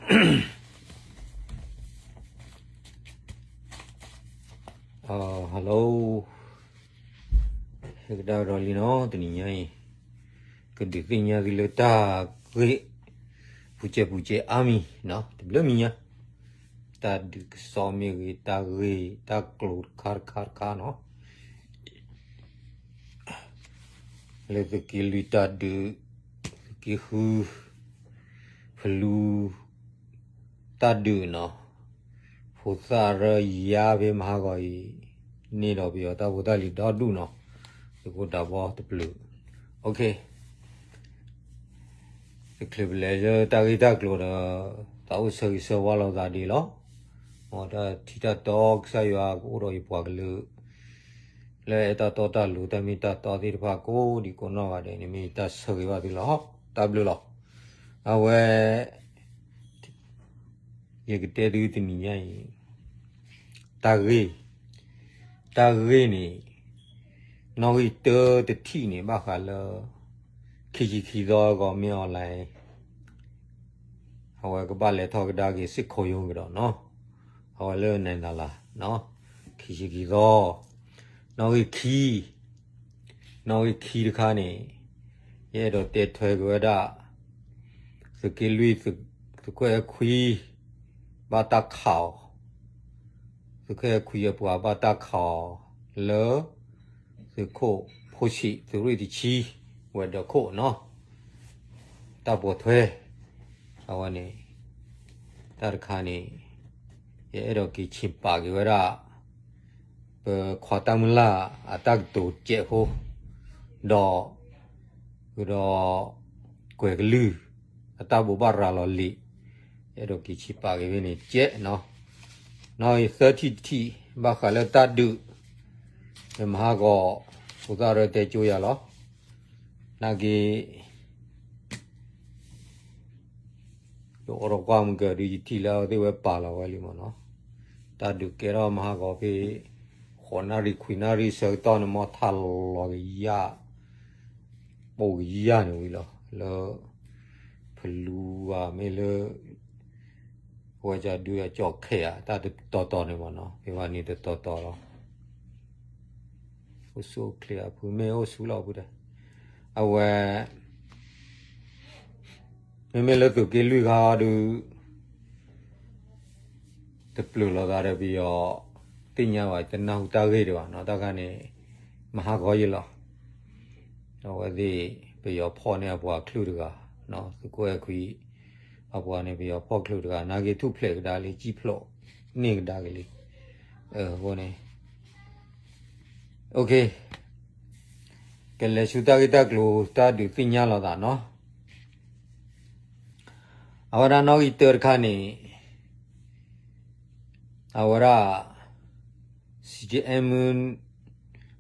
Hello, ဟဲကဒါကဒီးလံနီၤ, တနံၤညါအံၤ ကဒုးသ့ၣ်ညါသုလၢတၢ်ဂ့ၢ် ပူၤစဲးပူၤစဲးအါမံၤနီၤ, တဘျုးမံၤညါ တၢ်ဒုးကစီၣ်မ့ၢ်ဂ့ၤ, တၢ်ဂ့ၢ် တၢ်ကျိၤတခါတခါတခါနီၤ, လၢသုးက့လွံၢ်တၢ်ဒုး, သုးက့ဃု ဖလူ တၢ်ဒုးနီၤ, ဖိသၣ်ရၢယါဖဲမဟါဂီၤအံၤ န့ၢ်ဒီးပယီၤတၢ်ဖိတၢ်လံၤဒီဒူၣ်နီၤ, သုးခိၣ်ဒးဘီတပျုာ်, တချုးပလဲၤလၢတၢ်ဂ့ၢ်တၢ်ကျိၤဒီး သးအိၣ်ဆၢဂ့ၤဆၢဝါလိာ်သးဒ်လီၤ. မ်တၢ်ထံၣ်တၢ်တီကစၢ်ယွၤကအိၣ်ဒီးယပှၤကလုာ် လၢအဲၣ်တၢ်တီတၢ်လိၤ တၢ်မ့ၢ်တၢ်တီသ့ၣ်တဖၣ်ကိးဒံကိးနီၢ်ဂၤဒဲးန့ၣ် မ့ၢ်တၢ်ဆၢဂ့ၤဘၣ်သုလီၤ. တၢ်ဘျုးလီၤ. အဝဲ ယကတဲသုတနံၤညါအံၤ တၢ်ဂ့ၢ်, တၢ်ဂ့ၢ်န့ၣ် နီၣ်ဂံၢ်တၢတထံၣ်န့ၣ် ဘၣ်ဃးလၢ ခံဆံခံသီအဂီၢ် မ့ၢ် online အဝဲကဘၣ်လဲၤထီၣ်ကဒါက့ၤ စစ်ခုံရုံး ကဒီးနီၤ, အဝဲလၢ နဲၣ်သၣ်လၤ ခံဆံခံသီ, နီၣ်ဂံၢ်ခံ, နီၣ်ဂံၢ်ခံတခါန့ၣ် ယအဲၣ်ဒိးတဲထွဲက့ၤဝဲဒၣ် သုးက့လွံၢ် သုးခိၣ်အဲၣ်ခွံ ဘၣ်တၢ်ခးအီၤ, သုးခိၣ်အဲၣ်ခွံအပှၤဘၣ်တၢ်ခးအီၤလၢ သုးခိၣ်ဖိဆံး သုးရ့ၣ်တဆံ ဝဲၤဒၢးခိၣ်နီၤ, တၢ်ပိာ်ထွဲ အဝဲန့ၣ် တၢ်တခါန့ၣ် ယအဲၣ်ဒိးက့ၤဆ့ပာ်က့ၤဝဲဒၣ် ပခွါတၢ်မုၢ်လၢ်အတၢ်ကတိၤစဲးဖိ, ဒီး ဃုာ်ဒီး ကွဲၤကလုၢ် အတၢ်ဘိးဘၣ်ရၤလီၤလံာ်, ယအဲၣ်ဒိးက့ၤဆ့ပာ်က့ၤဖဲန့ၣ်စဲးနီၤ, နီၣ်ဂံၢ်သၢထံၣ်တထံၣ် ဘၣ်ဃးလၢတၢ်ဒုး မဟါဂီၤ ဖိသၣ်ရၢတဲကၠိယၤလီၤ, နာ်က့ ယအိၣ်ဒီးကွၢ်မုၢ်ကၢၤဒုး ယထံၣ်လၢအဝဲသ့ၣ်ဝဲပာ်လီၤဝဲလံမ့ၢ်နီၤ, တၢ်ဒုးကဲထီၣ်မဟါဂီၤဖဲ ဃိးနၣ်ရံၣ်ခွံနၣ်ရံၣ်ဆၢကတီၢ်န့ၣ် မ့ၢ်ထးလီၤကယၢ် ပိာ်ကယၢ်န့ၣ်ဝံၤလီၤ, လၢ ဖလူဘၣ်မ့ၢ်လၢ ဝဲကဒုးအကၠီၣ်ခဲးဧါ တၢ်တတီၤတီၤန့ၣ်မ့ၢ်နီၤ, ဖဲဘၣ်န့ၣ်တတီၤတီၤလီၤ, အိၣ်ဆူၣ်အိၣ်ချ့အဖုမ့ၢ်အိၣ်ဆူၣ်လီၤဖုတဲ, အဝဲ မ့မ့ၢ်လၢသုးက့လွံၢ်ခါဒုး တပျုာ်လိာ်သးဒီးပယီၤ သ့ၣ်ညါဘၣ် တနၢ်ဟူတၢ်ဂ့ၢ်ဒံးဘၣ်နီၤ, တၢ်ခါန့ၣ် မဟါဂီၤယံၤလီၤ, အဝဲသ့ၣ် ပယီၤဖီၣ်န့ၢ်အပှၤချုးတဂၤ, သုးခိၣ်အဲၣ်ခွံ အပှၤန့ၣ် ပယီၤဖီၣ်ချုးတဂၤ နာ်က့ထူၣ်ဖျဲးကဒါလံ ကံၣ်ဖျိးန့ၢ်ကဒါက့ၤလံ, အဃိန့ၣ် ကလဲၤဆူတၢ်ဂ့ၢ်တၢ်ကျိၤ တၢ်ဒုးသ့ၣ်ညါလိာ်သးနီၤ, အဝဲဒၣ်နီၣ်ဂံၢ်တၢတခါန့ၣ် အဝဲဒၣ် CDM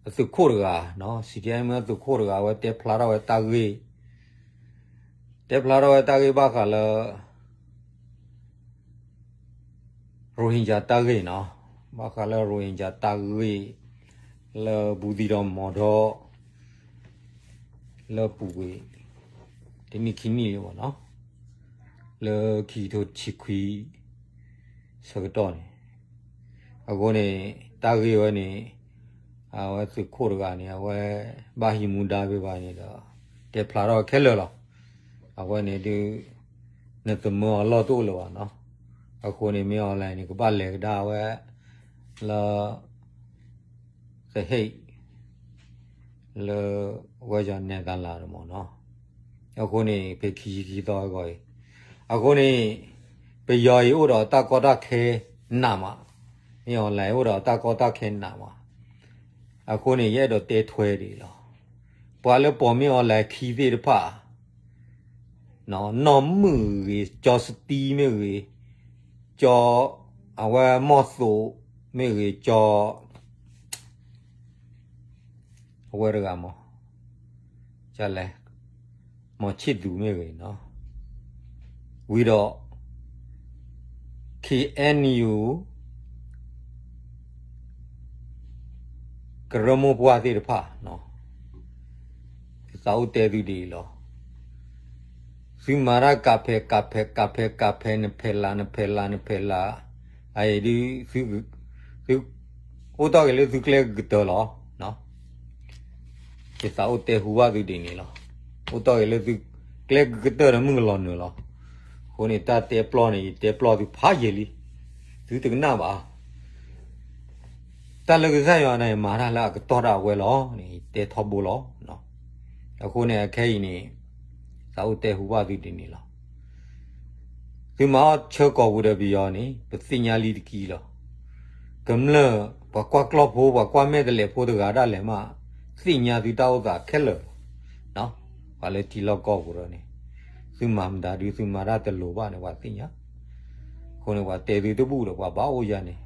အသုးခိၣ်တဂၤ, CDM အသုးခိၣ်တဂၤ အဝဲတဲဖျါထီၣ်ဝဲတၢ်ဂ့ၢ်, တဲဖျါထီၣ်ဝဲတၢ်ဂ့ၢ်ဘၣ်ဃးလၢ Rohingya တၢ်ဂ့ၢ်နီၤ, ဘၣ်ဃးလၢ Rohingya တၢ်ဂ့ၢ် လၢဘူးသံဒီးမီၤဒီး လၢပူၤကွံာ် တနံၣ်ခံနံၣ်လံမ့ၢ်နီၤ, လၢခံကထိတဆံခွံ ဆၢကတီၢ်န့ၣ်, အဃိန့ၣ် တၢ်ဂ့ၢ်ဝဲန့ၣ် အဝဲသုးခိၣ်တဂၤန့ၣ် အဝဲဘၣ်ဟံးမူဒါဖဲဘၣ်န့ၣ်ဒီး တဲဖျါထီၣ်ခဲလၢာ်လီၤ. အဝဲန့ၣ်ဒုး နသမၢအလီၢ်တအိၣ်လၢၤဘၣ်နီၤ, အဃိန့ၣ် မ့ၢ် online န့ၣ် ကဘၣ်လဲၤကဒါဝဲ လၢ The Hague လၢဝဲယၤနဲၣ်သလးတမ့ၢ်နီၤ, အဃိန့ၣ် ဖဲခံဆံခံသီအဂီၢ်အံၤ, အဃိန့ၣ် ပယီၤအံၤအိၣ်ဒီးတၢ်ကီတၢ်ခဲနးမး, မ့ၢ် online အိၣ်ဒီးတၢ်ကီတၢ်ခဲနးမး, အဃိန့ၣ် ယအဲၣ်ဒိးတဲထွဲဒ်အံၤလီၤ. ပှၤလၢပိာ်မ့ၢ် online ခံသ့ၣ်တဖၣ် နီၢ်မုၣ်ဂ့ၤ, ကၠီစတံမ့ၢ်ဂ့ၤ, ကၠီ အဝဲမီၢ်သိးမ့ၢ်ဂ့ၤ, ကၠီ အဝဲတဂၤမး ကလဲၣ်, မီၢ်ဆံၣ်သူးမ့ၢ်ဂ့ၤနီၤ, ဝံၤဒီး KNU ကရၢမိၢ်ပှၢ်သ့ၣ်တဖၣ် ယသးအိၣ်တဲသုဒ်အံၤလီၤ. သုမၤတၢ်ကးဖဲးကးဖဲးကးဖဲးကးဖဲး နဖဲးလၢ်နဖဲးလၢ်နဖဲးလၢ်, အအံၤဒုး သု အိၣ်တီၢ်က့ၤလၢသုကျဲကကတၢၢ်လီၤ. ယသးအိၣ်တဲဟူဘၣ်သုဒ်န့ၣ်လီၤ. အိၣ်တီၢ်က့ၤလၢသုကျဲကကတၢၢ်ဒီးမုၢ်ကလီၤနုာ်လီၤ. အဃိန့ၣ် တၢ်တဲပျီၢ်န့ၣ် ယတဲပျီၢ်သုဖးယံာ်လံ, သုတကနၣ်ဘၣ်. တၢ်လၢကစၢ်ယွၤန့ၣ် မၤတၢ်လၢအကတီၢ်ဒၣ်ဝဲလီၤန့ၣ် ယတဲထီဘိလီၤ. အဃိန့ၣ် အခဲအံၤန့ၣ် သးအိၣ်တဲဟူဘၣ်သုဒ်န့ၣ်လီၤ. သုမၤအီၣ်ဆၢကီၢ်ပူၤဒီးပယီၤန့ၣ် ပသ့ၣ်ညါလံတကံလီၤ. ကမျၢၢ် ပှၤကွၢ်ကျီၢ်ဖိ ပှၤကွၢ်မဲာ်တလဲးဖိတဂၤဒၣ်လဲာ်မး သ့ၣ်ညါသုတၢ်အိၣ်သးခဲလၢာ်လီၤ. ပှၤလၢထံလီၢ်ကီၢ်ပူၤဒီးန့ၣ် သုမၤမတၤဒုး သုမၤတၢ်တလိၤဘၣ်န့ၣ် ပှၤသ့ၣ်ညါ. အဃိန့ၣ် ပှၤတဲသုတဘူၣ်ဒီး ပှၤဘၣ်အိၣ်ယၤန့ၣ်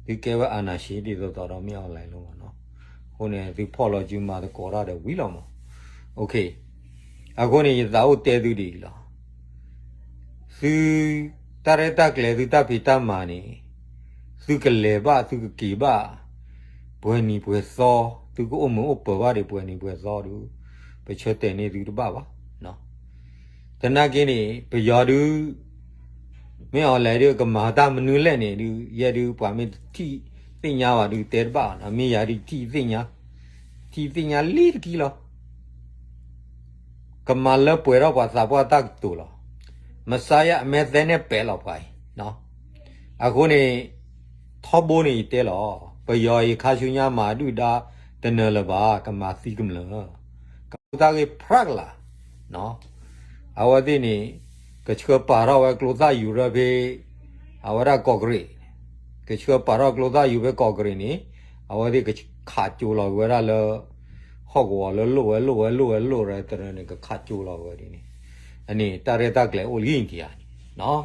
သုကဲဝဲအာဏာရှင် ဒ်သိးသိးဒီးမ့ၢ်အီၤလဲၣ်လီၤမးနီၤ. အဃိန့ၣ် သုဖီၣ်လီၤစုမၤသကိးတၢ်ဒီးဝံၤလီၤမး. အဃိန့ၣ် ယသးအိၣ်တဲသုဒ်အံၤလီၤ. သု တၢ်ရဲၣ်တၢ်ကျဲၤ သုတၢ်ဖံးတၢ်မၤန့ၣ် သုကလဲၤဘၣ် သုကက့ၤဘၣ် ပှဲၤနံၤပှဲၤသီ, သုကအိၣ်မုာ်အိၣ်ပၢၤဘၣ်ဒီး ပှဲၤနံၤပှဲၤသီဒုး ပဆၢတဲာ်န့ၢ်သုတဘၣ်ဘၣ်. သနာ်က့န့ၣ် ပယီၤဒုး မ့ၢ်အီၤလဲၣ်ဒုးကမၤတၢ်မနုၤလဲၣ်န့ၣ်ဒုး ယဲဒုးပှၤမ့ၢ်ထံၣ်သ့ၣ်ညါဘၣ်ဒုးတဲတဘၣ်ဘၣ်နီၤ. မ့ၢ်ယၤဒုးထံၣ်သ့ၣ်ညါ, ထံၣ်သ့ၣ်ညါလံတကံလီၤ. ကမၤလၢပှဲၤထီၣ်ပှၤသးပှၢ်တၢ်ကတိၤလီၤ. မဆါယၤအမဲာ်သဲနဲၣ်ပဲာ်လီၤပှၤအံၤ. အဃိန့ၣ် ထီဘိန့ၣ်ယတဲလီၤ. ပယီၤအံၤခါဆူညါမၤအဒုၣ်ဒါတနၢၤလၢၤဘၣ်, ကမၤသံကမျၢၢ်, ကမၤတၢ်ဂ့ၢ်ဖျါကလာ် အဝဲသ့ၣ်န့ၣ် ကဆှၢပာ်ထီၣ်ဝဲကျိသၣ်ယူၤရၢဖဲ အဝဲဒၣ်ကီၢ်ကရ့ၣ်, ကဆှၢပာ်ထီၣ်ကျိသၣ်ယူၤဖဲကီၢ်ကရ့ၣ်န့ၣ် အဝဲသ့ၣ်ကခးကၠိလီၤက့ၤဝဲဒၣ်လၢ ဟီၣ်ကဝီၤလၢလိၣ်ဝဲလိၣ်ဝဲလိၣ်ဝဲလိၣ်ရၢတရၢန့ၣ် ကခးကၠိလီၤဝဲဒ်န့ၣ်, အန့ၣ်တၢ်ရဲၣ်တၢ်ကျဲၤအိၣ်လံတယၤန့ၣ်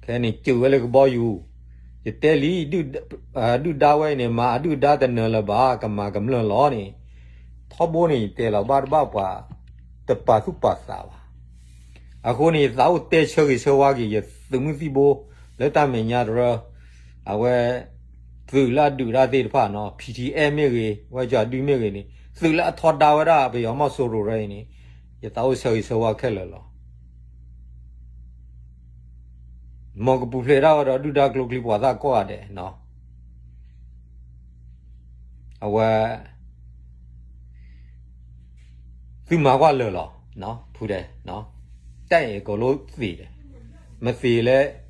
ခဲန့ၣ်စၢၤဝဲလၢကဘီယူၤ, ယတဲလံ ဒုၣ်ဒါဝဲအံၤန့ၣ် မၤအဒုၣ်ဒါတနၢၤလၢၤဘၣ် ကမၤကမျၢၢ်လီၤန့ၣ်, ထီဘိန့ၣ်ယတဲလီၤဘၣ်တဘၣ်ပှၤ တပာ်သူၣ်ပာ်သးဘၣ်. အဃိန့ၣ် ယသးအိၣ်တဲဆၢဂ့ၤဆၢဝါက့ၤ ယသုးမုၢ်သံၣ်ဘိ လၢတၢ်မဲာ်ညါတရၢ အဝဲ သုးလၢအဒုးတၢ်သ့ၣ်တဖၣ်နီၤ ဖံထံအဲၣ်မ့ၢ်ဂ့ၤ ဝဲကၠီဒုမ့ၢ်ဂ့ၤန့ၣ် သုးလၢအထီဒါဝဲဒၣ်ပယီၤမီၢ်စိရိၤရၢအံၤန့ၣ် ယသးအိၣ်ဆၢဂ့ၤဆၢဝါခဲလၢာ်လီၤ. မ်ကပူၤဖျဲးဒၣ်ဝဲဒီးဒုၣ်ဒါကျိချံမျိာ်သၣ်ကိးဂၤဒဲးနီၤ အဝဲ သုမၤကွၢ်လၢာ်လီၤ ဖုဒဲး, တၢ်အံၤအကိာ်လိသ့ၣ်ဒီး မသ့ၣ်လၢ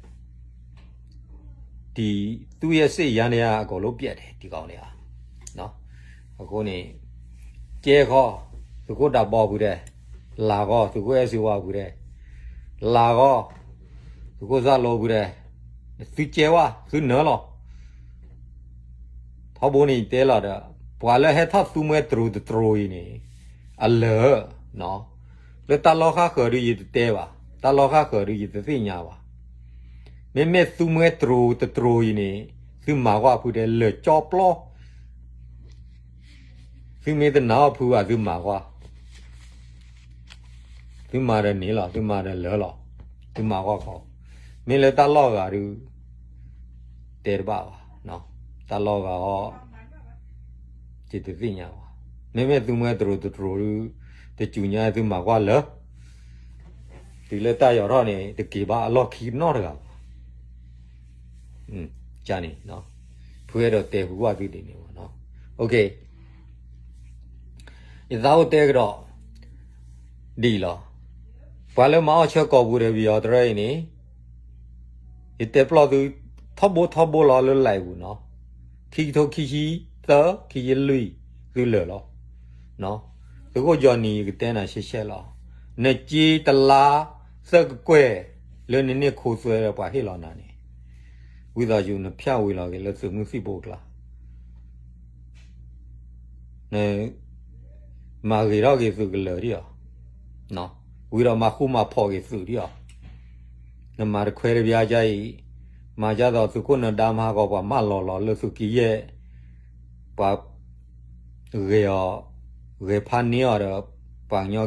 တံၤသူၣ်ယဲၢ်စ့ၣ်ယါန့ၣ် အကိာ်လိပျဲးဒဲး တံၤကီန့ၣ်ဧါ. အဃိန့ၣ် ကဲဃီ သုးခိၣ်ဒးဘီဖုဒဲး, လၤဃီ သုးခိၣ်အဲၣ်စ့ဝါဖုဒဲး, လၤဃီ သုးခိၣ်စၢ်လိဖုဒဲး, သုကဲဝဲ သုနၢၤလီၤ. ထီဘိန့ၣ်ယတဲလီၤဒီး ပှၤလၢဟဲထီၣ်သူမှဲတြိၤတတြိၤအံၤန့ၣ် အလၢာ် လၢတၢ်လီၢ်ဃၣ်ဃၢၤဒုးယတတဲဘၣ်, တၢ်လီၢ်ဃၣ်ဃၢၤဒုးယတသ့ၣ်ညါဘၣ်. မ့မ့ၢ်သူမှဲတြိၤတတြိၤအံၤန့ၣ် သုမၤကွၢ်ဖုဒဲးလၢာ်ကၠီပျီ သုမ့ၢ်တနာ်အီၤဖုဘၣ် သုမၤကွၢ်, သုမၤဒီးန့ၣ်လီၤ သုမၤဒီးလၢာ်လီၤ, သုမၤကွၢ်ခီ, မ့ၢ်လၢတၢ်လီၢ်ဂၤဒုး တဲတဘၣ်ဘၣ်, တၢ်လီၢ်ဂၤအီၤ ယတသ့ၣ်ညါဘၣ်, မ့မ့ၢ်သူမှဲတြိၤတတြိၤဒုး တစူၤညါသုမၤကွၢ်လၢာ်, တုၤလၢတၢ်ယီၤထီၣ်န့ၣ် တက့ၤဘၣ်အလီၢ်ခံနီတဂၤဘၣ်. န့ၣ် ဖုအဲၣ်ဒိးတဲဟူဘၣ်သုဒ်န့ၣ်, ယသးအိၣ်တဲကဒီး ဒ်အံၤလီၤ. ပှၤလၢမၤအီၣ်ဆၢကီၢ်ပူၤဒီးပယီၤတရၢအံၤန့ၣ် ယတဲပျီၢ်သု ထီဘိထီဘိလီၤလၢ live ပူၤနီၤ, ခံကထိခံဆံသၢ ခံဆံလွံၢ် သုလၢာ်လီၤ. သုးခိၣ်ကၠီနံၤ ယကတဲနၤရှဲရှဲလီၤ. နစ့တလါသၢကကွဲၢ် လၢနန့ၢ်ခိသွဲဒီးပှၤဟ့ၣ်လီၤနၤန့ၣ် ဝံသးစူၤနဖၠၣ်ဝံၤလီၤက့ၤလၢသုးမုၢ်သံၣ်ဘိအကျါ နမၤဂ့ၤထီၣ်က့ၤသုးကလၢၤဒံးအီၤ, ဝံၤဒီးမၤဃူမၤဖိးက့ၤသုးဒံးအီၤ, နမၤတခွဲတဘျါဒ်အံၤ, မၤဒ်သိးသုးခိၣ်နၢၤဒါမၤဟးဂီၤပှၤမၢလီၤလီၤလၢသုးက့ယဲၢ်, ပှၤ ဂဲၤအီၤ, ဂဲၤဖးန့ၢ်အီၤဒီး ပှၤကညီ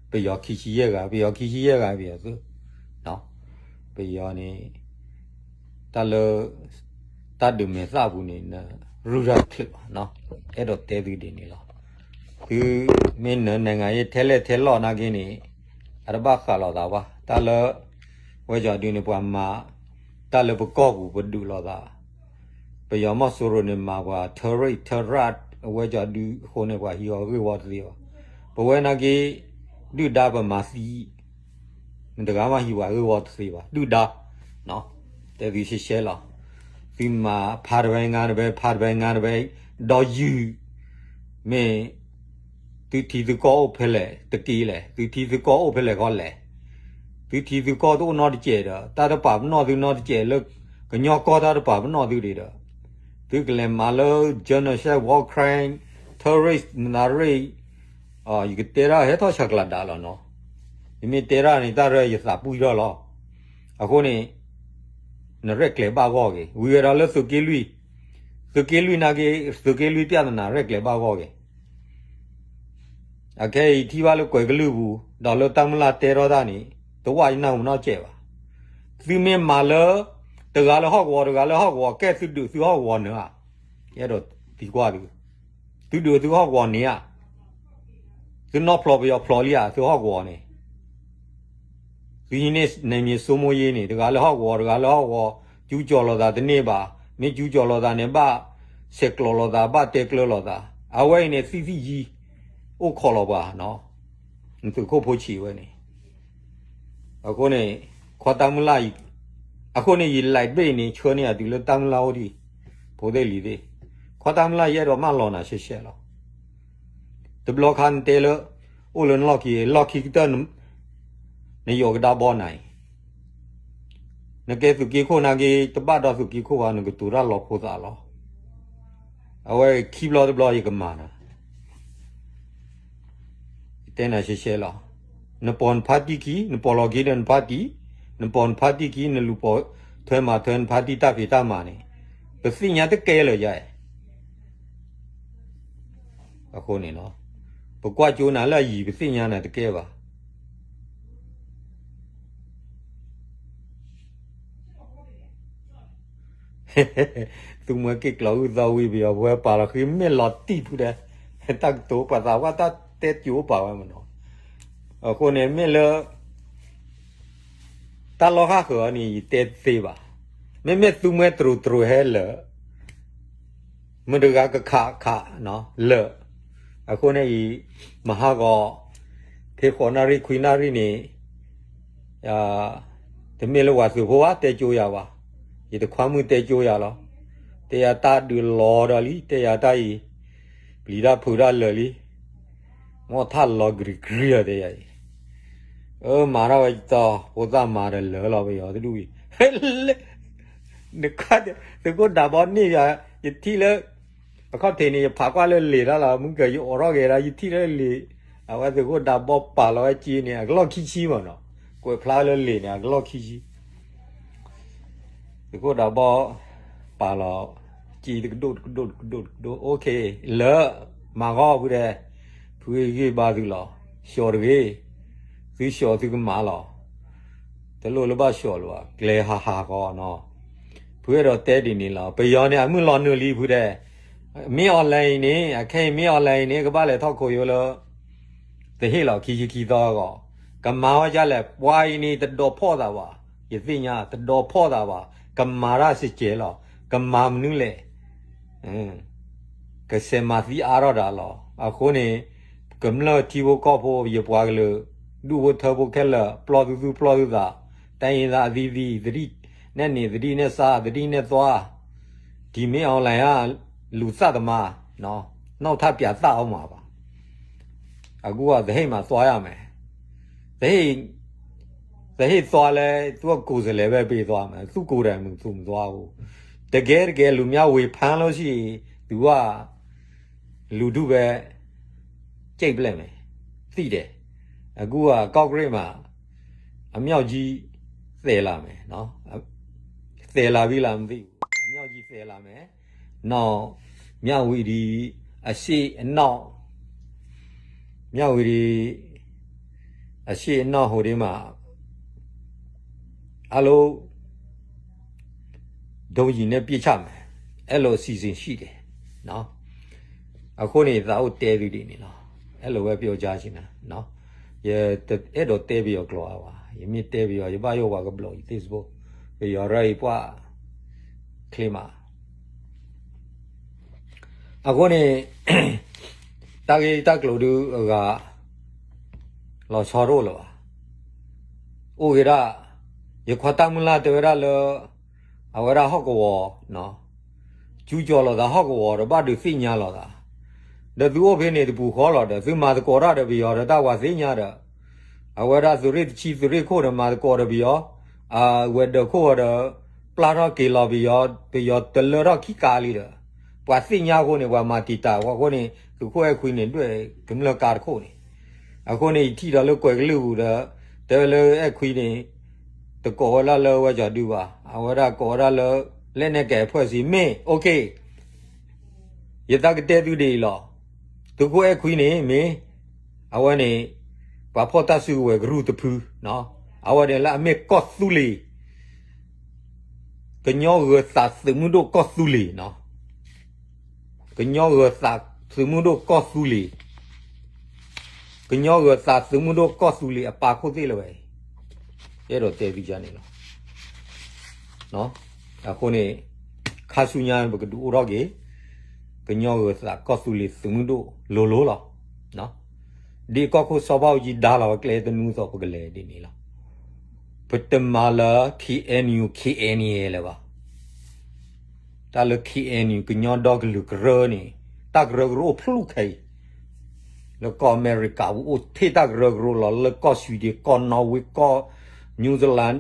ပယီၤခံဆံယဲၢ်ဂၤ, ပယီၤခံဆံယဲၢ်ဂၤ ပယီၤသုး, ပယီၤန့ၣ် တၢ်လၢ တၢ်ဒုးမဲာ်သၣ်ပူၤန့ၣ် နရုၢ်တၢ်တချုးဘၣ်, အဲၣ်ဒိးတဲသုဒ်န့ၣ်လီၤ. သုမ့ၢ်နၢၤ နိုင်ငံရေး ထဲလဲၣ်ထဲလီၢ်နာ်က့န့ၣ် အတဘၣ်ဃးလိာ်သးဘၣ်. တၢ်လၢ ဝဲကၠီဒုန့ၣ် ပှၤမၤ တၢ်လၢပကီၢ်ပူၤ ပဒုးလိာ်သး, ပယီၤမီၢ်စိရိၤန့ၣ် မၤပှၤထၢရ့ၣ်ထၢရၣ် အဝဲကၠီဒုအဃိန့ၣ် ပှၤဟံးအီၤဂ့ၢ်ဝီတသ့ဘၣ်. ပဝဲနာ်က့ ဒုၣ်ဒါပမၤသံ နတဂၤမးဟံးပှၤဂ့ၢ်ဝီတသ့ဘၣ် ဒုၣ်ဒါ, တဲသုရှဲရှဲလီၤ. သုမၤဖးတဘဲငါတဘဲ ဖးတဘဲငါတဘဲ, ဒီးယုၢ်, မ့ၢ် သုထံသုကီၢ်အိၣ်ဖဲလဲၣ်တက့ၢ်လဲၣ်, သုထံသုကီၢ်အိၣ်ဖဲလဲၣ်ဃီလဲၣ်, သုထံသုကီၢ်တအိၣ်နီတစဲးဒီး တၢ်တပာ်ပနီၣ်သုနီတစဲးလၢ ကညီကီၢ်တၢ်တပာ်ပနီၣ်သုဒံးဒီး သုကလဲၤမၤလၢ genocide, war crime, terrorist နသးရ့ၣ် ယကတဲဒၣ်ဟဲထီၣ်ဆးကျးဒၣ်လီၤနီၤ. ယမ့ၢ်တဲဒၣ်န့ၣ် တၢ်ရဲယသးပှံၢ်ထီၣ်လီၤ. အဃိန့ၣ် နရဲၣ်ကျဲၤဘၣ်ဂီၢ်ဂ့ၤ, ဝံၤဝဲဒီးလၢသုးက့လွံၢ်, သုးက့လွံၢ်နာ်က့ သုးက့လွံၢ်ပျၢ်သနာ် ရဲၣ်ကျဲၤဘၣ်ဂီၢ်ဂ့ၤ. အခဲအံၤထံၣ်ဘၣ်လၢကွဲးကလုၢ်ပူၤ ဒီးလၢတၢ်မုၢ်လၢ်တဲထီၣ်တၢ်န့ၣ် တဝၣ်ယနၢ်ဟူနီတစဲးဘၣ်. သုမ့ၢ်မၤလၢ တဂၤလၢဟီၣ်ကဝီၤ တဂၤလၢဟီၣ်ကဝီၤ ကဲသုဒုးသုဟီၣ်ကဝီၤနၢၤဧါ, ယအဲၣ်ဒိးသံကွၢ်သု, သုဒုးသုဟီၣ်ကဝီၤန့ၣ်ဧါ, သုနီၢ်ဖျိးပယီၤဖျိးလံဧါ သုဟီၣ်ကဝီၤန့ၣ် သုဟံးန့ၢ်န့ၣ်မ့ၢ်စိမိၢ်ယ့န့ၣ် တဂၤလၢဟီၣ်ကဝီၤ တဂၤလၢဟီၣ်ကဝီၤ ကၠူကၠီၤလိာ်သးတန့ၢ်ဘၣ်, မ့ၢ်ကၠူကၠီၤလိာ်သးန့ၣ် ဘၣ်ဆဲးကျိးလိာ်သး ဘၣ်တဲကျၢၤလိာ်သး, အဝဲအံၤန့ၣ် သံၣ်သံၣ်ယံၤ အိၣ်ခိးလီၤပှၤနီၤ, နသုးခိၣ်ဖိဆံးဝဲန့ၣ် အဃိန့ၣ် ခွါတၢ်မုၢ်လၢ်အံၤ, အဃိန့ၣ် ယလဲၤဘ့ၣ်န့ၣ် ဆှၢန့ၢ်အတုၤလၢတၢ်မုၢ်လၢ်အိၣ်ဒံး, ဖိသ့ၣ်လံၤသ့ၣ်, ခွါတၢ်မုၢ်လၢ်ယအဲၣ်ဒိးမၢလီၤနၤရှဲရှဲလီၤ. တဘျီခါနတဲလၢ အိၣ်လၢနလီၢ်ခံ လီၢ်ခံကတၢၢ် နယိးကဒါဘီနၤအံၤ, နကဲသုးက့ခိၣ်နာ်က့ တဘၣ်ဒီးသုးက့ခိၣ်ဘၣ် နကတိၤတၢ်လီၤဖိသးလီၤ. အဝဲခံဘျီတဘျီယကမၤနၤ ယတဲနၤရှဲရှဲလီၤ. နပိာ်နဖါတံၢ်ခံ, နပိာ်လီၤခံဒီးနဖါတံၢ်, နပိာ်နဖါတံၢ်ခံ, နလူၤပိာ်ထွဲမၤထွဲနဖါတံၢ်တၢ်ဖံးတၢ်မၤန့ၣ်, ပသ့ၣ်ညါတကဲလၢၤယဲ. အဃိန့ၣ်လီၤ, ပကွၢ်ကၠိနၤလၢအယံၤ ပသ့ၣ်ညါနၤတကဲဘၣ်. သုးမွဲက့ၤကျီၤအုၣ်သီဝံၤ ပယီၤပဝဲပာ်လီၤဃံ မ့ၢ်လီၤတံၢ်ဖုဒဲး, တၢ်ကတိၤပှၤသးပှၢ်တၢ်တဲကၠိပာ်ဝဲမနီၤ. အဃိန့ၣ် မ့ၢ်လၢ တၢ်လီၢ်ဟးဃၢၤအီၤန့ၣ် ယတဲတသ့ဘၣ်. မ့မ့ၢ်သုးမွဲတြိၤတြိၤဟဲလၢာ် မတဂၤကခးခးလၢာ်. အဃိန့ၣ်အံၤ မဟါဂီၤ ဖဲဃိးနၣ်ရံၣ်ခွံနၣ်ရံၣ်န့ၣ် တမ့ၢ်လၢပှၤသုးဖိဘၣ် တဲကၠိယၤဘၣ်. ယတခွါမုၣ်တဲကၠိယၤလီၤ. တဲယၤတၢ်ဒုးလီၤဒီးလံ တဲယၤတၢ်အံၤ ပျံၤတၢ်ဖုးတၢ်လၢာ်လံ. မ့ၢ်ထါလီၤကရံၤကရံၤအီၤတဲယၤအံၤ အၢ မၤထီၣ်ဝဲတီ ဖိသၣ်မၤဒီးလၢာ်လီၤ ပယီၤတဒူၣ်အံၤ နခွါ သုးခိၣ်ဒးဘီန့ၢ်ယၤ ယထံၣ်လၢ အခီၣ်ထံးန့ၣ် ယဖးကွၢ်လၢလံာ်တၢ်လီၤ မုၢ်ကၢၤယအိးထီၣ်က့ၤဒၣ် ယထံၣ်လၢလံာ် အဝဲသုးခိၣ်ဒးဘီပာ်လီၤဝဲက့န့ၣ် အကလီၢ်ခံဆံမးနီၤ ကွဲးဖျါလၢလံာ်န့ၣ် အကလီၢ်ခံဆံ သုးခိၣ်ဒးဘီ ပာ်လီၤ က့တကဒိၣ်တကဒိၣ်တကဒိၣ်တကဒိၣ် OK လၢ မၤဂီၢ်ဖုဒဲး ဖုဂ့ၤဂ့ၤဘါသုလီၤ ဆှီတဂ့ၤ သုဆှီသုကမၤလီၤ တလိၣ်လၢဘၣ်ဆှီလၢၤဘၣ် ကျဲဟးဟးဃီနီၤ ဖုအဲၣ်ဒိးတဲဒ်န့ၣ်လီၤ ပယီၤန့ၣ် အမုၢ်လီၤနုာ်လံဖုဒဲး မ့ၢ် online အံၤန့ၣ် အခဲအံၤမ့ၢ် online အံၤန့ၣ် ကဘၣ်လဲၤထီၣ်ခိၣ်ယိလၢ တဟ့ၣ်လီၤခံဆံခံသီအဂီၢ် ကမၤဝဲဒ်လဲၣ် ပှၤအံၤန့ၣ် တဒီးဖီၣ်သးဘၣ် ယသ့ၣ်ညါ တဒီးဖီၣ်သးဘၣ် ကမၤတၢ်စကဲးလီၤ ကမၤမနုၤလဲၣ် ကစဲးမၤသံအါထီၣ်ဒၣ်လီၤ အဃိန့ၣ် ကမျၢၢ်ထံဖိကီၢ်ဖိ ယပှၤကလုာ် ဒူၣ်ဖိထၢဖိခဲလၢာ် ပျီၢ်သုသူၣ်ပျီၢ်သုသး တိုင်းရင်းသားအသီးသီး သတိနဲ့နေ သတိနဲ့စား သတိနဲ့သွား ဒီမ့ၢ် online က လူသတ်သမား နောက်ထပ်ပြန်သတ်အောင်မှာပါ အခုက သဟ့ၣ်မှာသွားရမယ် သဟ့ၣ် သဟ့ၣ်သွားလဲ သူကကိုယ်စားလှယ်ပဲပေးသွားမယ် သူကိုယ်တိုင်မသူမသွားဘူး တကယ်တကယ်လူမျိုးဝေဖန်လို့ရှိရင် သူက လူထုပဲ ကြိတ်ပလိုက်မယ် သိတယ် အခုက ကော့ကရိတ်မှာ အမြောက်ကြီးသယ်လာမယ်နော် သယ်လာပြီလားမသိဘူး အမြောက်ကြီးသယ်လာမယ် နောက် မြဝတီ အရှေ့အနောက် မြဝတီ အရှေ့အနောက်ဟိုတွေမှာ အားလုံး ဒုံးကျည်နဲ့ပစ်ချမယ် အဲ့လိုအစီအစဉ်ရှိတယ်နော် အဃိန့ၣ် သးအိၣ်တဲသုဒ်န့ၣ်လီၤ အဲ့လိုပဲပြောကြားချင်တာနော် ယတအဲၣ်ဒိးတဲပယီၤကျိာ်အါဘၣ်, ယမ့ၢ်တဲပယီၤ ယဘၣ်ယိၣ်ပှၤကဘျီးယ Facebook, ပယီၤရၢအံၤပှၢ်ချ့မး. အဃိန့ၣ် တၢ်ဂ့ၢ်တၢ်ကျိၤဒုးအဂၤ လီၤဆီတအိၣ်လၢၤဘၣ်. အိၣ်ဂ့ၤဒၣ် ယခွါတၢ်မုၢ်လၢ်တဲဝဲဒၣ်လၢ အဝဲဒၣ်ဟီၣ်ကဝီၤ ကၠူကၠီၤလိာ်သးဟီၣ်ကဝီၤဒီး ဘၣ်ဒုးသ့ၣ်ညါလိာ်သး, ဒီးသုအိၣ်ဖဲန့ၣ်တပူၤဃီလီၤဒီး သုမၤသကိးတၢ်ဒီးပယီၤဒီးတၢ်ပှၤသ့ၣ်ညါဒီး အဝဲဒၣ်သုးရ့ၣ်တဆံသုးရ့ၣ်ခိၣ်ဒီးမၤသကိးဒီးပယီၤ, အဝဲၤဒၢးခိၣ်ဝဲဒီး ပျၢ်ထီၣ်က့ၤလီၤပယီၤ, ပယီၤတလၢထီၣ်ခံကါလံဒီး ပှၤသ့ၣ်ညါအဃိန့ၣ် ပှၤမၤတံာ်တာ်အဃိန့ၣ် သုးခိၣ်အဲၣ်ခွံန့ၣ် ဒွဲၣ်ကမျၢၢ်ကါတခိၣ်န့ၣ်, အဃိန့ၣ် ယထံၣ်ဒီးလၢကွဲးကလုၢ်ပူၤဒီး တဲဝဲလၢအဲၣ်ခွံန့ၣ် တကိးဝဲဒၣ်လၢဝဲကၠီၤဒုဘၣ်, အဝဲဒၣ်ကိးဝဲဒၣ်လၢ လက်နက်ကိုင်အဖွဲ့အစည်း မ့ၢ် OK ယတၢ်ကတဲသုဒ်အံၤလီၤ. သုးခိၣ်အဲၣ်ခွံန့ၣ် မ့ၢ် အဝဲန့ၣ် ပှၤဖီၣ်တၢ်စုကဝဲၤကရူၢ်တဖု, အဝဲန့ၣ်လၢအမ့ၢ်ကီၢ်သူလ့ၤ ကညီဂၢၤသးသုးမုၢ်ဒိၣ်ကီၢ်သူလ့ၤ, ကညီဂၢၤသးသုးမုၢ်ဒိၣ်ကီၢ်သူလ့ၤ, ကညီဂၢၤသးသုးမုၢ်ဒိၣ်ကီၢ်သူလ့ၤအပၢ်ခိၣ်သ့ၣ်လၢၤဝဲ, အဲၣ်ဒိးတဲသုကန့ၣ်လီၤ. အဃိန့ၣ် ခါဆူညါပကဒုးအိၣ်ထီၣ်က့ၤ ကညီဂၢၤသးကီၢ်သူလ့ၤသုးမုၢ်ဒိၣ်လိၤလိၤလီၤ. ဒ်ကီၢ်ခိၣ်စီၤဘၣ်အူကၠံဒါလီၤဝဲကျဲတနူသိး ပကလဲၤဒ်န့ၣ်လီၤ. ပတမၤလၢ KNU KNA လၢၤဘၣ်. တၢ်လၢ KNU ကညီဒီကလုာ်ကရၢန့ၣ် တၢ်ကရၢကရိအိၣ်ဖျုၣ်ခဲအံၤ, လၢကီၢ်အမဲရကၤပူၤအိၣ်ထဲတၢ်ကရၢကရိလီၤ, လၢကီၢ် Sweden ကီၢ် Norway ကီၢ် New Zealand,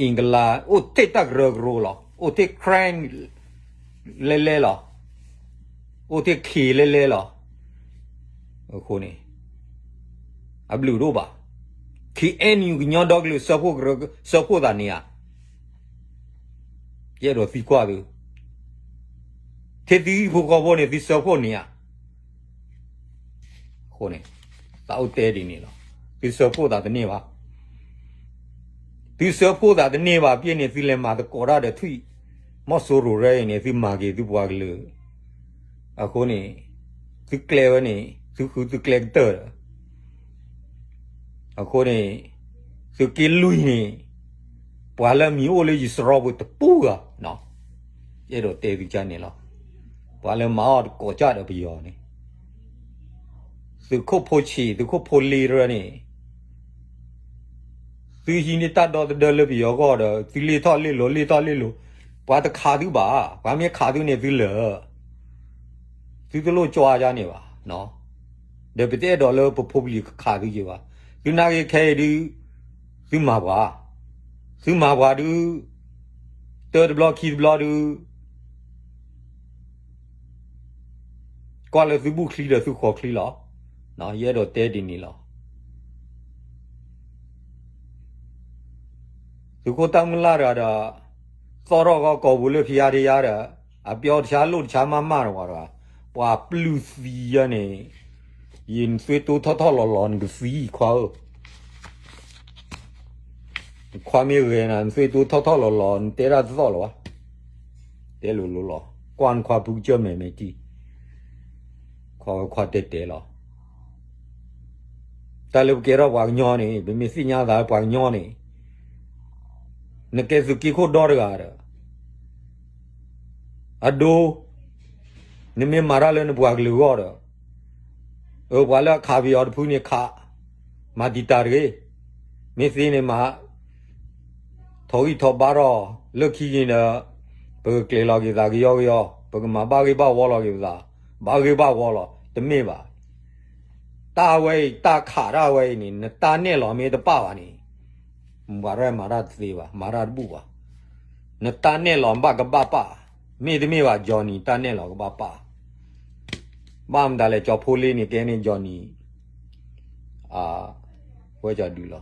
England အိၣ်ထဲတၢ်ကရၢကရိလီၤ, အိၣ်ထဲ Karen လဲလဲလီၤ, အိၣ်ထဲ K လဲလဲလီၤ. အဃိန့ၣ် အဘျုးတအိၣ်ဘၣ်. KNU ကညီဒီကလုာ်စၢဖှိၣ်ကရၢ စၢဖှိၣ်သးန့ၣ်ဧါ. ယအဲၣ်ဒိးသံကွၢ်သု, ထဲသုဟံၣ်ဖိဃီဖိန့ၣ် သုစၢဖှိၣ်န့ၣ်ဧါ. အဃိန့ၣ် သးအိၣ်တဲဒ်န့ၣ်လီၤ. သုစၢဖှိၣ်သးတန့ၢ်ဘၣ်. သုစၢဖှိၣ်သးတန့ၢ်ဘၣ် ပျ့န့ၣ် သုလဲၤမၤသကိးတၢ်ဒီးထွံၣ် မီၢ်စိရိၤရဲအံၤန့ၣ် သုမၤက့ၤသုပှၤကလုာ်. အဃိန့ၣ် သုကျဲဝဲန့ၣ် သုဃုသုကျဲကတၢၢ်ဒီး အဃိန့ၣ် သုးက့လွံၢ်န့ၣ် ပှၤလၢအမံၤအိၣ်လၢယစရီပူၤတပူၤဂၤ, ယအဲၣ်ဒိးတဲသုကန့ၣ်လီၤ. ပှၤလၢမၤအီၣ်တကိးကၢ်ဒီးပယီၤန့ၣ် သုးခိၣ်ဖိဆံး သုးခိၣ်ဖိလ့တရၢန့ၣ် သုဟံးန့ၢ်တၢ်ဒီသဒၢလၢပယီၤအဂီၢ်ဒီး သုလ့ၢ်ထီၣ်လ့ၢ်လီၤ လ့ၢ်ထီၣ်လ့ၢ်လီၤ, ပှၤတခးသုဘၣ်. ပှၤမ့ၢ်ခးသုန့ၣ်သုလၢာ်, သုတလိၣ်ကွၢ်ယါန့ၣ်ဘၣ်. ဒီးပတအဲၣ်ဒိးလၢပဖိပလံၤကခးသုက့ၤဘၣ်. သုနာ်က့ခဲအံၤဒုး သုမၤပှၤ, သုမၤပှၤဒုး တၢတဘျီခံတဘျီဒုး ကွၢ်လၢသုဘူၣ်ချံဒီးသုဃီၤချံလီၤ. ယအဲၣ်ဒိးတဲဒ်န့ၣ်လီၤ. သုးခိၣ်တၢ်မုၢ်လၢ်တဂၤဒီး သီၣ်ထီၣ်ဂီၤကိာ်ပူၤလၢဖယါထယါဒီး အပျီတဆါလိၣ်တဆါမးမးတဝၤတဂၤ, ပှၤပျုၢ်သံယါန့ၣ် ယနသွံၣ်တိၢ်ထီၣ်ထီၣ်လီၤလီၤ နကသံခွါဧၢ. နခွါမ့ၢ်ဂဲၤနၤ နသွံၣ်တိၢ်ထီၣ်ထီၣ်လီၤလီၤ နတဲတၢ်တသီၣ်လၢၤဘၣ်. တဲလိၤလိၤလီၤ. ကွၢ်နခွါပူကစၢၢ်မဲာ်မဲာ်ထံ, ခွါဝဲခွါတဲတဲလီၤ. တၢ်လၢပကဲထီၣ်ပှၤကညီန့ၣ် ပမ့ၢ်သ့ၣ်ညါသးလၢပှၤကညီန့ၣ် နကဲသုးက့ခိၣ်ဒီတဂၤဒီး အဒိ နမ့ၢ်မၤတၢ်လၢနပှၤကလုာ်အဂီၢ်ဒီး အၢ ပှၤလၢအခးပယီၤတဖုန့ၣ်ခး, မၤတံာ်တာ်တဂ့ၤ. မ့ၢ်သ့န့ၣ်မၤ ထီၣ်ဂံၢ်ထီၣ်ဘါထီၣ် လၢခံန့ၣ်ဒီး ပကကျဲၤလီၤက့ၤသးကယီကယီ, ပကမၤဘၣ်ဂ့ၢ်ဘၣ်ဝီလီၤက့ၤပသး ဘၣ်ဂ့ၢ်ဘၣ်ဝီလီၤ. တမ့ၢ်ဘၣ်. တၢ်ဝဲအံၤ တၢ်ခးတၢ်ဝဲအံၤန့ၣ် နတၢ်နဲၣ်လီၤမ့ၢ်တပၣ်ဘၣ်န့ၣ် ပှၤရဲၣ်မၤတၢ်တသ့ဘၣ်, မၤတၢ်တဘူၣ်ဘၣ်. နတၢ်နဲၣ်လီၤဘၣ်ကဘၣ်ပၣ်, မ့တမ့ၢ်ဘၣ် Johnny တၢ်နဲၣ်လီၤကဘၣ်ပၣ်. ဘၣ်မတၤလဲၣ် ကၠီဖိလ့န့ၣ် ကဲန့ၣ် Johnny ဝဲကၠီဒုလီၤ.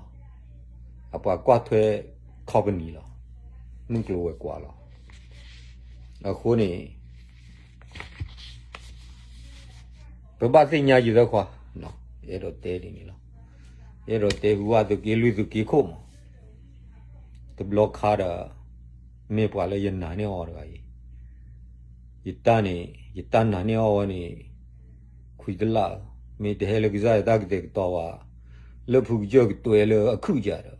အပှၤကွၢ်ထွဲ company လီၤ. မုၢ်ကျိၤဝဲၤကွာ်လီၤ. အဃိန့ၣ် ပဘၣ်သ့ၣ်ညါယသၢခွါ, ယအဲၣ်ဒိးတဲဒ်န့ၣ်လီၤ. ယအဲၣ်ဒိးတဲဟူဝၣ်သုးက့လွံၢ်သုးက့ခိၣ်မး, တဘျီခါဒီး မ့ၢ်ပှၤလၢယနာ်န့ၢ်အီၤတဂၤအံၤ, ယတၢ်န့ၣ် ယတၢ်နာ်န့ၢ်အီၤဝဲန့ၣ် ခွံတလၢ်, မ့ၢ်တဟဲလၢကစၢ်ယတၢ်ကတဲာ်ကတီၤဘၣ်, လၢဖုကစၢၢ်ကတွဲလၢအခုၣ်ကဒီး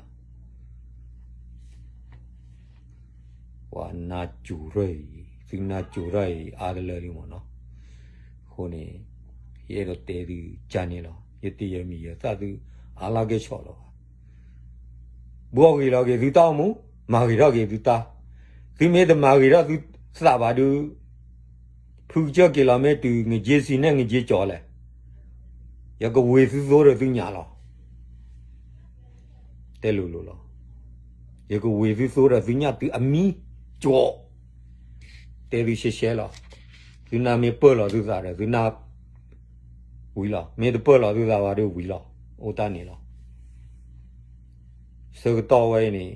ပှၤနၢ်စူၤထီၣ်အံၤ, သုနၢ်စူၤထီၣ်အံၤ အါတလၢလံမ့ၢ်နီၤ. အဃိန့ၣ် ယအဲၣ်ဒိးတဲသုကန့ၣ်လီၤ. ယတ့ယမံၤယသၣ်သုအါလၢကဲဆီၣ်လီၤဘၣ်. ဘှီဂ့ၤလီၤက့ၤသုတၢ်အိၣ်မူ, မၤဂ့ၤထီၣ်က့ၤသုတၢ်. သုမ့ၢ်တမၤဂ့ၤထီၣ်သုသးဘၣ်ဒုး ဖုကစၢၢ်က့ၤလီၤမ့ၢ်တုၤ ငက့စံးနဲၣ်ငက့ကၠီလဲၣ်, ယကဝ့ၤသုသိဒီးသုညၣ်လီၤ. တဲလိၤလိၤလီၤ. ယကဝ့ၤသုသိဒီးသုညၣ်တုၤအမံကၠီ, တဲသုရှဲရှဲလီၤ. သုနၢ်မ့ၢ်ပၢၢ်လီၤသုသးဒီးသုနၢ်ဝံၤလီၤ, မ့ၢ်တပၢၢ်လီၤသုသးဘၣ်ဒီးဝံၤလီၤ, အိၣ်တၢ်န့ၣ်လီၤ. ဆၢကတီၢ်ဝဲအံၤန့ၣ်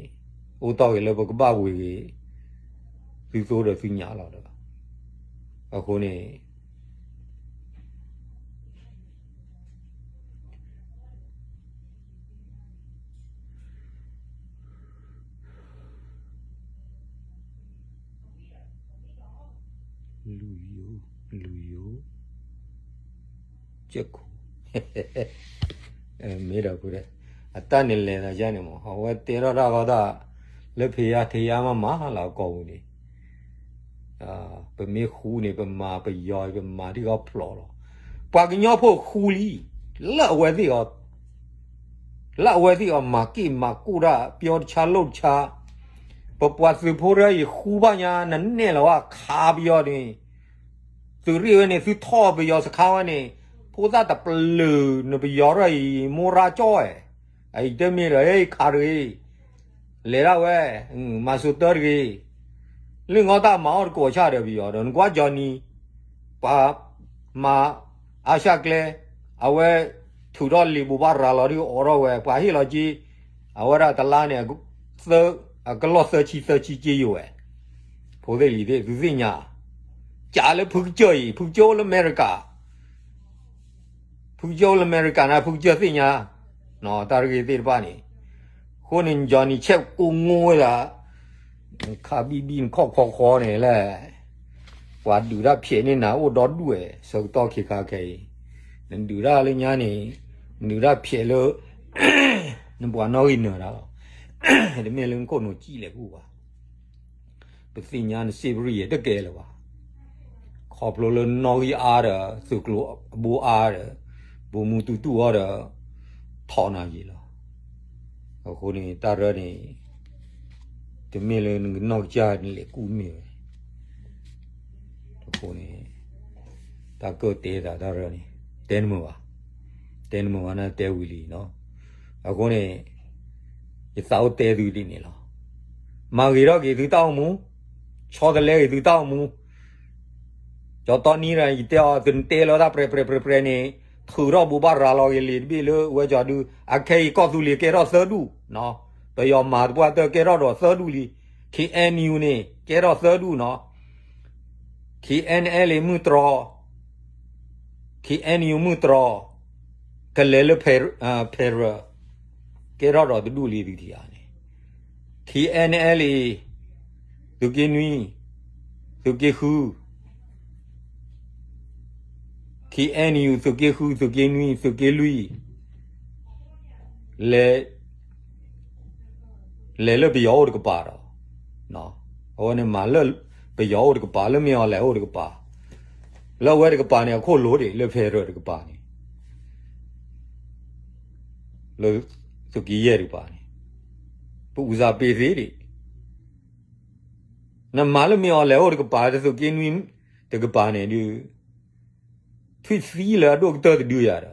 အိၣ်တီၢ်က့ၤလၢပကဘၣ်ဝ့ၤဂ့ၤ သုသိဒီးသုညၣ်လီၤဒီး, အဃိန့ၣ် လူယိ, လူယိ, ကၠဲၢ်ခိၣ်, မ့ၢ်ဒီး, အတၢ်န့ၣ်လဲၤသးယါန့ၣ်မး အဝဲတဲထီၣ်တၢ်ဂီၢ်တၢ် လၢဖံးယါထံးယါမးမးလၢအကီၢ်ပူၤန့ၣ် ပမ့ၢ်ဃူန့ၣ် ပမၤပယီၤ ပမၤထံၣ်ဂီၢ်ဖျိးလီၤ. ပှၤကညီဖိဃူလံ, လၢအဝဲသ့ၣ်အီၤ လၢအဝဲသ့ၣ်အီၤ မၤက့ၣ်မၤကိၣ်တၢ် ပယီၤတဆါလိၣ်တဆါ, ပပှၤသုးဖိတၢ်အံၤဃူဘၣ်ညါ နနဲၣ်လီၤဝဲခါပယီၤန့ၣ်, သုးရ့ၣ်ဝဲန့ၣ် သုထီၣ်ပယီၤစခါဝဲန့ၣ်, ဖိသၣ်တပလၢၢ် နပယီၤတၢ်အံၤ မိၢ်ရၢ်ကၠီဝဲ, အအံၤတမ့ၢ်ဒီး ဟဲခးတဂ့ၤ, လဲၤဒၣ်ဝဲ, မၤစိတၢ်တဂ့ၤ, လၢနကီၢ်တၢ်မၤအီၣ်တကိးဆၣ်ဒီးပယီၤဒီး နကွၢ်ကၠီနံၤ, ပှၤမၤအါဆၣ်ကျဲ, အဝဲ ထုးထီၣ်လံာ်ဘိးဘၣ်ရၤလီၤဒ်အိးထီၣ်ဝဲ ပှၤဟ့ၣ်လီၤက့, အဝဲဒၣ်တလါန့ၣ်, အကလီၢ်သၢဆံသၢဆံက့ယိာ်ဝဲ, ဖိသ့ၣ်လံၤသ့ၣ် သုသ့ၣ်ညါ, ကးလၢဖုကစၢၢ်အံၤ ဖုကစၢၢ်အိၣ်လၢအမဲရကၤ ဖုကစၢၢ်အိၣ်လၢအမဲရကၤန့ၣ် ဖုကစၢၢ်သ့ၣ်ညါ, တၢ်တဂ့ၤသ့ၣ်တဖၣ်န့ၣ်, အဃိန့ၣ် Johnny ဆဲးကိးငိဝဲဒၣ်, ခါဘံၣ်ဘံၣ်နခီၣ်ခီဃီန့ၣ်လဲၣ်, ပှၤဒုးတၢ်ဖျဲးန့ၢ်နၤအိၣ်ဒီဒူၣ်ဝဲ ဆၢကတီၢ်ခ့ခါခဲအံၤ, နဒုးတၢ်လၢညါန့ၣ်, နဒုးတၢ်ဖျဲးလၢ နပှၤနီၣ်ဂံၢ်နၢၤတၢ်လီၤ, တမ့ၢ်လၢနခိၣ်နူာ်စံၣ်လဲၣ်ကူၣ်ဘၣ် ပသ့ၣ်ညါနစ့ပရံၣ်ယဲတကဲလၢၤဘၣ်, ခီဖျိလၢနီၣ်ဂံၢ်အါဒီး သုးကျိၤအဘိအါဒီး, ဘိမူတူၢ်တူၢ်အီၤဒီး, ထီၣ်နၤယံာ်လီၤ, အဃိန့ၣ် တၢ်ရၢန့ၣ်, တမ့ၢ်လၢနကနီၢ်ကစၢ်နလဲၤကူၣ်မ့ၢ်ဝဲ အဃိန့ၣ်, တၢ်ကၢၣ်တဲသးတၢ်ရၢန့ၣ်, တဲနမုာ်ဘၣ်, တဲနမုာ်ဘၣ်န့ၣ်တဲဝံၤလံနီၤ, အဃိန့ၣ်, ယသးအိၣ်တဲသုဒ်န့ၣ်လီၤ, မၤဂ့ၤထီၣ်က့ၤသုတၢ်အိၣ်မူ, ဆီတလဲဂ့ၤသုတၢ်အိၣ်မူ, ကၠီတီနံၤရၣ် ယတဲအီၤ သုနတဲလီၤတၢ်ပြဲၤပြဲၤပြဲၤပြဲၤန့ၣ်, ထုးထီၣ်ဘိးဘၣ်ရၤလီၤဂ့ၤလံာ်တဘ့ၣ်လၢဝဲကၠီဒု, အခဲအံၤကီၢ်သူလ့ၤကဲထီၣ်သၢဒူၣ်, ပယီၤမၤသပှၢ်တၢၢ်ကဲထီၣ်ဒီးသၢဒူၣ်လံ, KNU န့ၣ် ကဲထီၣ်သၢဒူၣ်နီၤ, KNLA မုၢ်တြီၤ, KNU မုၢ်တြီၤ, ကလဲၤလၢ ဖဲရၢၣ်, ကဲထီၣ်ဒီးတဒူၣ်လံသုထံၣ်ဧါန့ၣ်, KNLA, သုးက့နွံ, သုးက့ဃု, KNU သုးက့ဃု သုးက့နွံ သုးက့လွံၢ်, လဲၤ, လဲၤလၢပယီၤအိၣ်တကပၤဒီး, အဝဲန့ၣ်မၤလၢပယီၤအိၣ်တကပၤ လၢမ့ၢ်အီၤလဲၤအိၣ်တကပၤ, လၢအဝဲတကပၤန့ၣ် အခိၣ်လိၤဒံး လၢဖဲရၢၣ်တကပၤန့ၣ် လၢသုးက့ယဲၢ်တကပၤန့ၣ်, ပအူစၢ်ပ့ၤသ့ဒံး, နမၤလၢမ့ၢ်အီၤလဲၤအိၣ်တကပၤ သုးက့နွံတကပၤန့ၣ်ဒုး, ထွံၣ်သံလၢအဒိၣ်ကတၢၢ်တဒုယၤဒီ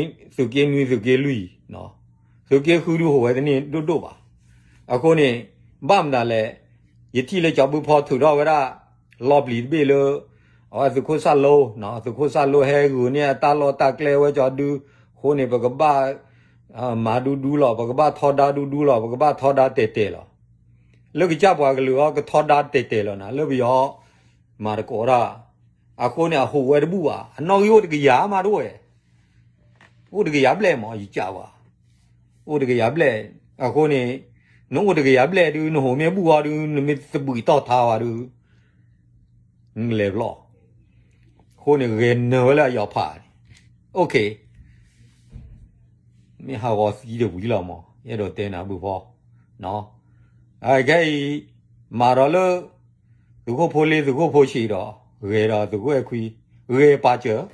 း, သုးက့နွံ သုးက့လွံၢ်, သုးက့ဃုဒုးဟိးဝဲတန့ၢ်ဒိၣ်ဒိၣ်ဘၣ်, အဃိန့ၣ်, ဘၣ်မနုၤလဲၣ်, ယထံၣ်လၢကၠီဘုဖီထုးထီၣ်ဝဲဒၣ်, လီၤပျံၤတဘ့ၣ်လၢ, အဝဲသုးခိၣ်စၢ်လိ, သုးခိၣ်စၢ်လိဟဲဂုာ်န့ၢ်အတၢ်လီၢ်တၢ်ကျဲဝဲကၠီဒု, အဃိန့ၣ် ပကဘၣ်, မၤဒူဒူလီၤ ပကဘၣ်ထီဒါဒူဒူလီၤ ပကဘၣ်ထီဒါတဲာ်တဲာ်လီၤ, လၢကစၢ်ပှၤကလုာ်အီၤကထီဒါတဲာ်တဲာ်လီၤနၤ လၢပယီၤ, မၤတကိးတၢ်, အဃိန့ၣ်အဟိးဝဲတဘူၣ်ဘၣ် အနီၣ်ဂံၢ်အိၣ်တကယၤမးတအိၣ်ဝဲ အိၣ်တကယၤဘျဲၣ်မး ယကးဝဲ, အိၣ်တကယၤဘျဲၣ်, အဃိန့ၣ်, နအိၣ်တကယၤဘျဲၣ်ဒုး နဟိးမ့ၢ်ဘူၣ်အီၤဒုး နမ့ၢ်သဘှံးတီၢ်ထါဝဲဒုး, နလဲၤဘျီၣ်, အဃိန့ၣ် ဂဲၤနၢၤဝဲလၢအယီၤဖးန့ၣ်, အိၣ်ခ့ မ့ၢ်ဟးဂီၤသံတဝံၤလီၤမး, ယအဲၣ်ဒိးတဲနၤဘုဖီ, အခဲအံၤ မၤဒီးလၢ သုးခိၣ်ဖိလ့ သုးခိၣ်ဖိဆံးဒီး ဂဲၤဒီးသုးခိၣ်အဲၣ်ခွံ, ဂဲၤပာ်စၢၤ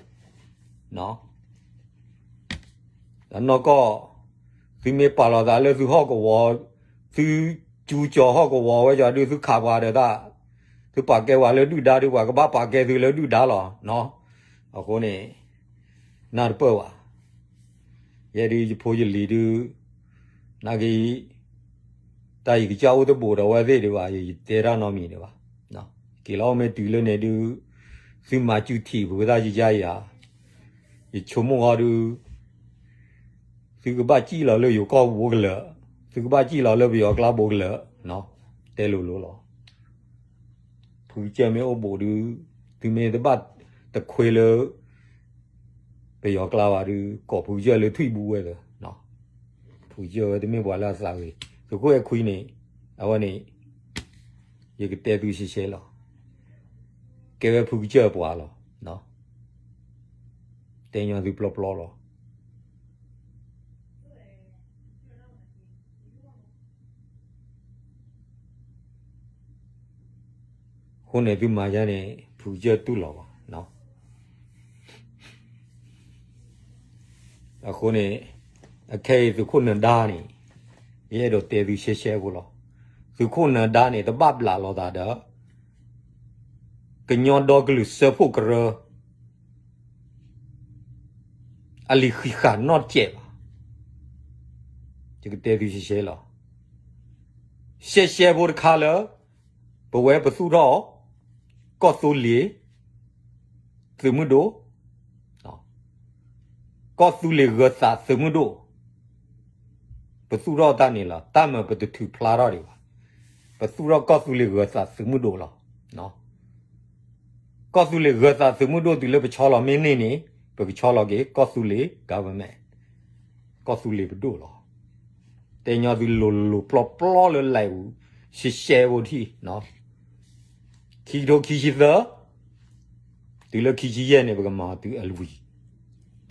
နီၢ်ကီၢ်, သုမ့ၢ်ပာ်လီၤသးလၢသုဟီၣ်ကဝီၤ, သုစူၤကၠီၤဟီၣ်ကဝီၤဝဲကဒီးဒုး သုခးပှၤဒီးတၢ်, သုပာ်ကဲပှၤလၢဒုၣ်ဒါဒုး ပှၤကဘၣ်ပာ်ကဲသုလၢဒုၣ်ဒါလီၤ. အဃိန့ၣ် နၢ်တပၢၢ်ဘၣ်. ယဲဒုးယဖိယလံၤဒုး နာ်က့ တၢ်ယကစၢ်အိၣ်တဘူးဒီးဝဲသ့ၣ်ဒံးဘၣ်, ယတဲတၢ်နီတမံၤဒံးဘၣ်. က့ၤလီၤအိၣ်မ့ၢ်တုၤလၢန့ၣ်ဒုး သုမၤစူၤထံၣ်ပဝဲတၢ်ယကစၢ်ယၤ, ယဆိကမိၣ်ဃီဒုး သုကဘၣ်စံၣ်လီၤလၢယိၤကီၢ်ဘိကလၢာ်, သုကဘၣ်စံၣ်လီၤလၢပယီၤကျါဘိကလၢာ်, တဲလိၤလိၤလီၤ. ဖုကစၢၢ်မ့ၢ်အိၣ်ဘူးဒုး သုမ့ၢ်တဘၣ်တခွဲလၢ ပယီၤကျါဘၣ်ဒုး ကိးဖုကစၢၢ်လၢထွံၣ်ဘူဝဲလၢ, ဖုကစၢၢ်ဝဲတမ့ၢ်ပှၤလၢအသးဂ့ၤ, သုးခိၣ်အဲၣ်ခွံန့ၣ် အဝဲန့ၣ် ယကတဲသုရှဲရှဲလီၤ. ကဲဝဲဖုကစၢၢ်ပှၤလီၤ. တဲညီသုပျီပျီလီၤ. အဃိန့ၣ်သုမၤယါန့ၣ် ဖုကစၢၢ်တူၢ်လီၤဘၣ်. အဃိန့ၣ် အခဲအံၤသုးခိၣ်နဒါန့ၣ် ယအဲၣ်ဒိးတဲသုရှဲရှဲဖိလီၤ. သုးခိၣ်နဒါန့ၣ် တဘၣ်ဘျးလိာ်သးဒီး ကညီဒီကလုာ်စၢဖှိၣ်ကရၢ အလံာ်ဃံးဃာ်နီတစဲးဘၣ်. ယကတဲသုရှဲရှဲလီၤ. ရှဲရှဲဖိတခါလၢ ပဝဲပသူၣ်ထီၣ် ကီၢ်သူလ့ၤ သုးမုၢ်ဒိၣ်, ကီၢ်သူလ့ၤဂၢၤသးသုးမုၢ်ဒိၣ်, ပသူၣ်ထီၣ်တၢ်န့ၣ်လီၤ. တၢ်မၤပတထုးဖျါထီၣ်ဒံးဘၣ်. ပသူၣ်ထီၣ်ကီၢ်သူလ့ၤဂၢၤသးသုးမုၢ်ဒိၣ်လီၤ. ကီၢ်သူလ့ၤဂၢၤသးသုးမုၢ်ဒိၣ်တုၤလၢပဆီလီၤမ့ၢ်န့ၢ်န့ၣ် ပကဆီလီၤက့ၤ ကီၢ်သူလ့ၤ government, ကီၢ်သူလ့ၤပဒိၣ်လီၤ. တဲညီသုလိၤလိၤပျီပျီလၢ live ရှဲရှဲဖိထံၣ်, ခံကထိခံဆံသၢ တုၤလၢခံဆံယဲၢ်န့ၣ် ပကမၤတုၤအဝံၤ,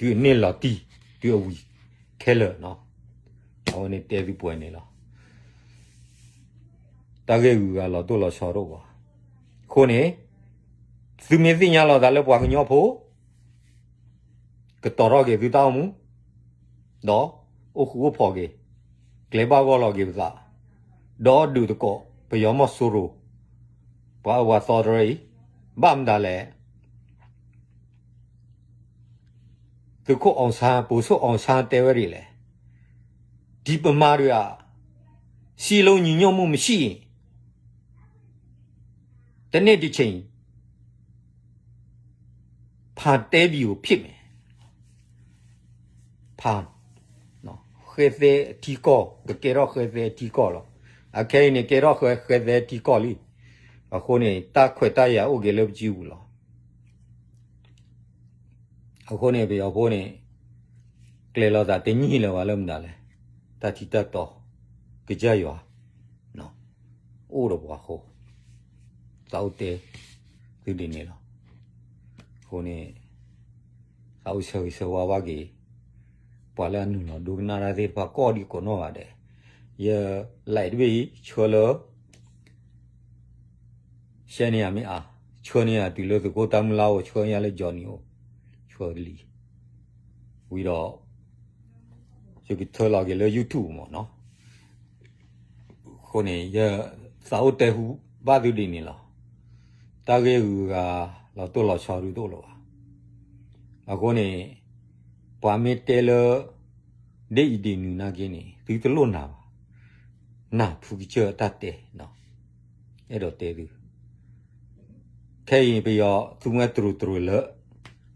တုၤအန့ၢ်လီၤတံၢ်, တုၤအဝံၤခဲလၢာ်, အဝဲန့ၣ်တဲသုပှဲၤန့ၣ်လီၤ. တၢ်ဂ့ၢ်ဂုၤဂၤလီၤတိၢ်လီၤဆီတအိၣ်ဘၣ်. အဃိန့ၣ် သုမ့ၢ်သ့ၣ်ညါလီၤသးလၢပှၤကညီဖိ ကတီၤထီၣ်က့ၤသုတၢ်အိၣ်မူ, ဒီးအိၣ်ဃူအိၣ်ဖိးက့ၤ, ကျဲဘၣ်ဂီၢ်လီၤက့ၤပသး, ဒီးဒုးသကိး ပယီၤမီၢ်စိရိၤ, ပှၤအၢပှၤသီတရၢအံၤ, ဘၣ်မတၤလဲၣ်. သုးခိၣ်အီၣ်ဆန်း, ဗိုလ်ချုပ်အောင်ဆန်းတဲဝဲဒ်လဲၣ်, ဒီဗမာတွေက စည်းလုံးညီညွတ်မှုမရှိရင် တနေ့တချိန် ဖန်တဲပျိုးဖြစ်မယ်. ဖန်, ဃဲသဲအထံကီၢ်, ကကဲထီၣ်ဃဲသဲအထံကီၢ်လီၤ. အခဲအံၤန့ၣ် ကဲထီၣ်ဃဲသဲအထံကီၢ်လံ. အဃိန့ၣ် တၢ်ခွဲးတၢ်ယာ်အိၣ်က့ၤလၢပစုပူၤလီၤ. အဃိန့ၣ် ပယီၤဖိန့ၣ် ကျဲၤလိာ်သးတနံၤလၢၤဘၣ်လၢမတၤလဲၣ်, တၢ်ထံတၢ်တီ ကစၢ်ယွၤ အိၣ်ဒီးပှၤအဃိ, သးအိၣ်တဲသုဒ်န့ၣ်လီၤ. အဃိန့ၣ် သးအိၣ်ဆၢဂ့ၤဆၢဝါဘၣ်က့ၤ ပှၤလၢအနုာ်လီၤဒိကနၣ်တၢ်သ့ၣ်တဖၣ်ကိးဒံကိးနီၢ်ဂၤဒဲး, ယ live တဘ့ၣ်အံၤ ဆှၢလၢ ရှဲန့ၢ်ယၤမ့ၢ်အါ, ဆှၢန့ၢ်ယၤတုၤလၢသုးခိၣ်တၢ်မုၢ်လၢ်အိၣ်, ဆှၢန့ၢ်ယၤလၢ Johnny အိၣ်, ဆှၢလံ. ဝံၤဒီး ယကထၢလီၤက့ၤလၢ YouTube မ့ၢ်နီၤ. အဃိန့ၣ် ယသးအိၣ်တဲဟူဘၣ်သုဒ်န့ၣ်လီၤ. တၢ်ဂ့ၢ်ဂုၤဂၤလီၤတိၢ်လီၤဆီဒုးတအိၣ်လၢၤဘၣ်. အဃိန့ၣ် ပှၤမ့ၢ်တဲလၢ ဒ်အံၤဒ်နုၤနာ်က့န့ၣ် သုတလိၣ်နာ်ဘၣ်. နာ်ဖုကစၢၢ်အတၢ်တဲ, အဲၣ်ဒိးတဲသု ခဲအံၤပယီၤသုးမွဲတရူးတရူးလၢ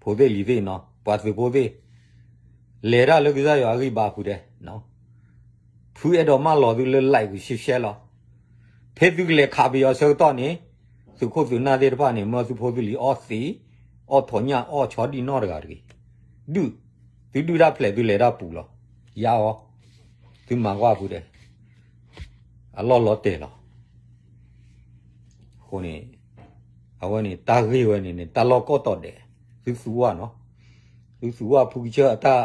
ဖိသ့ၣ်လံၤသ့ၣ်နီၤ ပှၤသုးဖိသ့ၣ် လဲၤတၢ်လၢကစၢ်ယွၤအဂံၢ်ဘါဖုဒဲး, ဖုအဲၣ်ဒိးမၢလီၤသုလၢ live ဂုၤရှဲရှဲလီၤ. ဖဲသုကလဲၤခးပယီၤဆၢကတီၢ်န့ၣ် သုးခိၣ်သုးနၢ်သ့ၣ်တဖၣ်န့ၣ် မၢသုဖိသုလံၤအီၣ်သံး, အီၣ်ထိးညၣ် အီၣ်ဆီဒံၣ်နီၣ်တဂၤတဂ့ၤ. ဒုၣ်, သုဒုၣ်တၢ်ဖျဲးသုလဲၤတၢ်ပူၤလီၤ. ယါအီၤ, သုမၤကွၢ်ဖုဒဲး, အလီၢ်လီၤတဲာ်လီၤ. အဃိန့ၣ် အဝဲန့ၣ် တၢ်ဂ့ၢ်ဝဲန့ၣ်န့ၣ် တၢ်လီၢ်ကိးတီၤဒဲး, သုသူဝၣ်နီၤ, သုသူဝၣ်ဖုကစၢၢ်အတၢ်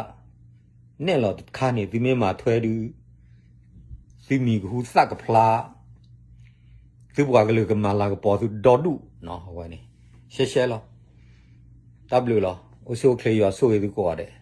နဲၣ်လီၤတခါန့ၣ် သုမ့ၢ်မၤထွဲဒုး သုမံၤကဟူသၣ်ကဖျါ, သုပှၤကလုာ်ကမၤလၤကပီၤသုဒီဒူၣ်နီၤ အဝဲန့ၣ် ရှဲရှဲလီၤ. တၢ်ဘျုးလီၤ. အိၣ်ဆူၣ်အိၣ်ချ့ ယွၤဆိၣ်ဂ့ၤသုကိးဂၤဒဲး.